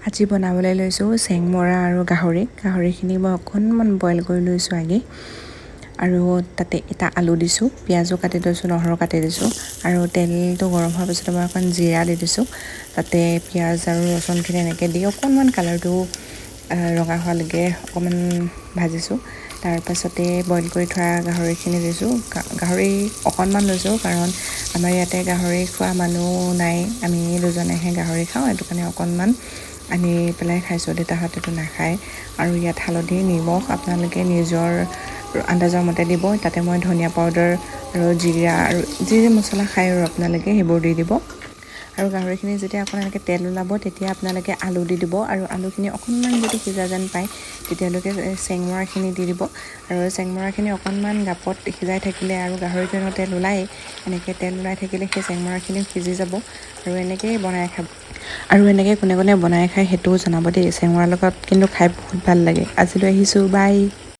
আজি বনাবলৈ লৈছোঁ চেংমৰা আৰু গাহৰি। গাহৰিখিনি মই অকণমান বইল কৰি লৈছোঁ আগে আৰু তাতে এটা আলু দিছোঁ, পিঁয়াজো কাটি লৈছোঁ, নহৰু কাটি দিছোঁ আৰু তেলটো গৰম হোৱাৰ পিছতে মই অকণ জিৰা দি দিছোঁ। তাতে পিঁয়াজ আৰু ৰচুনখিনি এনেকৈ দি অকণমান কালাৰটো ৰঙা হোৱালৈকে অকণমান ভাজিছোঁ। তাৰপাছতে বইল কৰি থোৱা গাহৰিখিনি দিছোঁ। গাহৰি অকণমান লৈছোঁ, কাৰণ আমাৰ ইয়াতে গাহৰি খোৱা মানুহ নাই, আমি দুজনেহে গাহৰি খাওঁ। সেইটো কাৰণে অকণমান আনি পেলাই খাইছোঁ, দেউতাহঁতেতো নাখায়। আৰু ইয়াত হালধি, নিমখ আপোনালোকে নিজৰ আন্দাজৰ মতে দিব। তাতে মই ধনিয়া পাউডাৰ আৰু জিৰা আৰু যি যি মছলা খায় আৰু আপোনালোকে সেইবোৰ দি দিব। আৰু গাহৰিখিনি যেতিয়া অকণ এনেকৈ তেল ওলাব, তেতিয়া আপোনালোকে আলু দি দিব। আৰু আলুখিনি অকণমান যদি সিজা যেন পায়, তেতিয়ালৈকে চেংমৰাখিনি দি দিব। আৰু চেংমৰাখিনি অকণমান গাপত সিজাই থাকিলে আৰু গাহৰিটো তেল ওলায়েই, এনেকৈ তেল ওলাই থাকিলে সেই চেংমৰাখিনিও সিজি যাব। আৰু এনেকৈয়ে বনাই খাব। আৰু এনেকৈ কোনে কোনে বনাই খায়, সেইটোও জনাব দেই। চেংমৰাৰ লগত কিন্তু খাই বহুত ভাল লাগে। আজিলৈ আহিছোঁ, বাই।